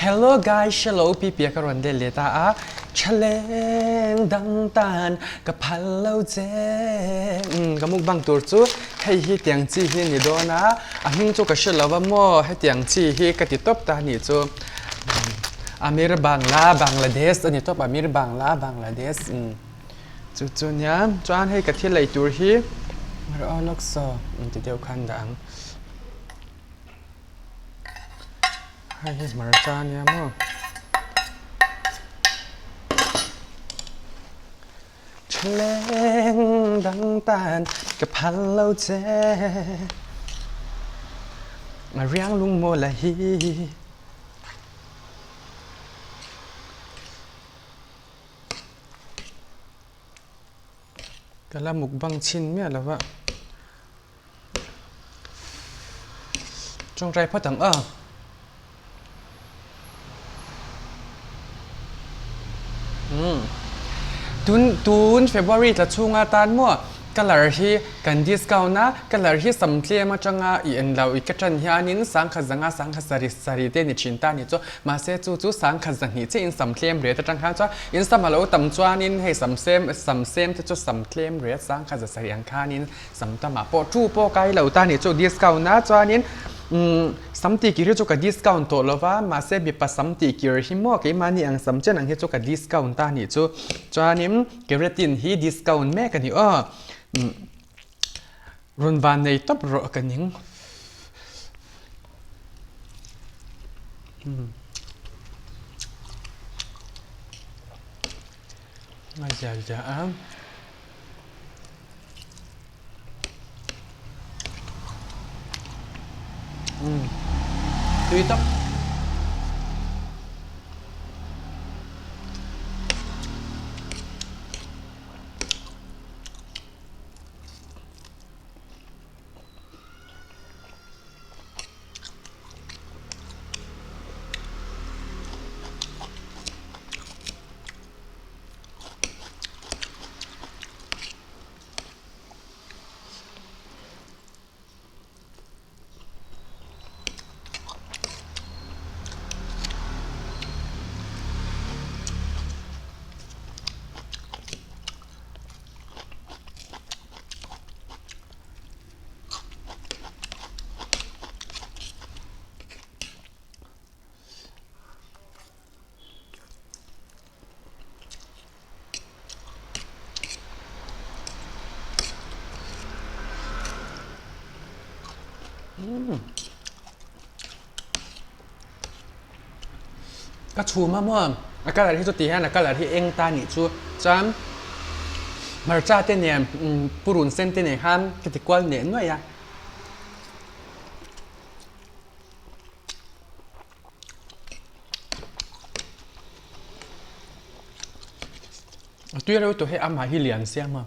Hello guys, hello Pipia ka rawn let leh ta a, Thaleng dang tan ka phal lo che. Umm ka mukbang tur chu hei hi tiang chi hi a ni dawn a, a hming chu ka hre lo va maw hetiang chi hi ka ti tawp ta a nih chu. Amir Bangla Bangladesh a ni tawp Amir Bangla Bangladesh umm chu chu nia chuan hei ka thil lei tur hi rawh lawk saw ti deuh khan dah ang. Hei hi hmarcha a nia maw. Thleng dang tan ka phal lo che A riang lung maw la hi Ka la mukbang chhin miah lo va. Tawngtai phawt ang a. Umm. Tun tun February tla chhunga tan maw colour hi kan discount a, colour hi sam tlem atanga i en lo i ka tan hianin sangkhat zanga sangkhat sarih sarih te ni thin ta ni chu mahse chu chu sangkhat zahnih chiah in sam tlem ret atang khan chuan in sam a lo tam chuanin hei sam sem sam sem te chu sam tlem ret sangkhat za sarih ang khanin Sam tamah pawh tu pawh kai lo ta nih chu discount a chuanin umm sam tih kir hi chu ka discount tawh lo va mahse mipa sam tih kir hi maw keimahni ang sam chen ang hi chu ka discount ta nih chu chuanin keratin hi discount mek a ni aw umm rawn van nei tawp rawh ka ning umm a zia zia a. Tui tak. Ka chhum a maw a colour hi chu ti hian a colour hi eng ta nih chu chuan hmarcha te nen purun sen te nen khan ka ti kual neh nuaih a. A tui reuh tawh hi amah hi lian siam a.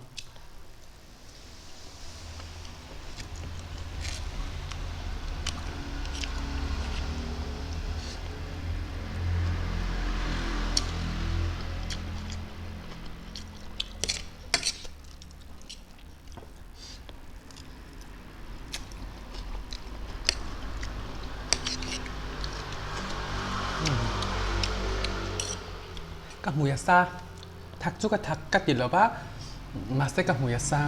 Ka hmui a sa thak chu ka thak ka ti lo va mahse ka hmui a sa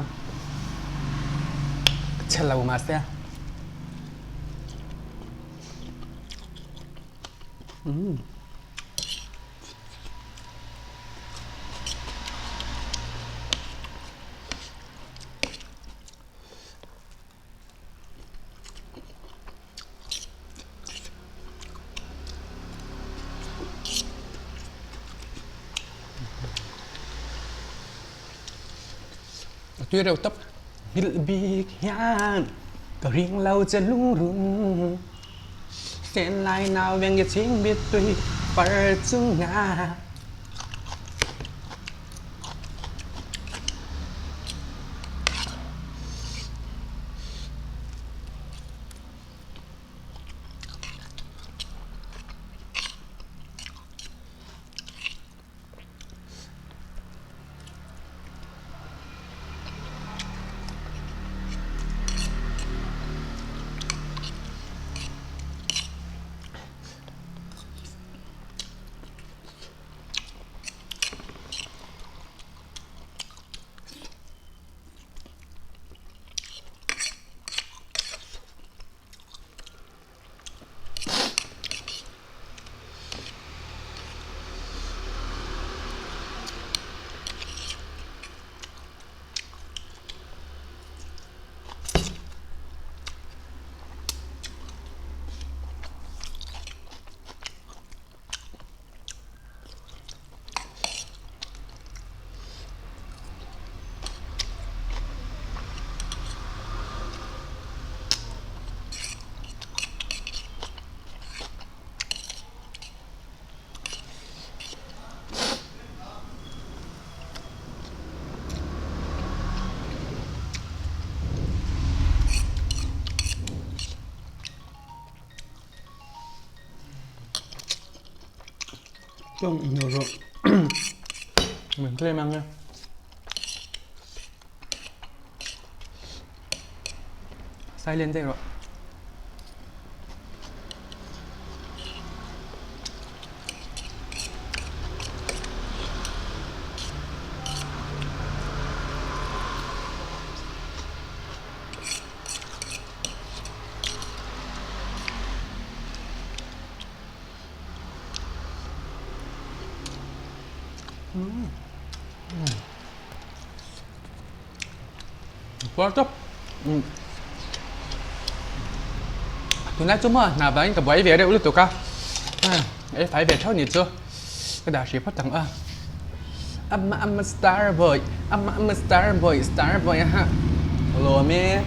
chhe lo mahse umm. A tui reuh tawp nghilh bik hian ka ring lo che lungrun sen lai nau veng i chhing bit tui par chunga. Tawng hnu rawh. Min claim ang e. Silent daih rawh. Puar tawp. Tunlai chu maw hna vangin ka buai ve reuh lutuk a. Ei fai ve theuh ni chu ka dah hrih phawt ang a. Amma amma star boy, amma amma star boy, star boy a ha. Lawm e.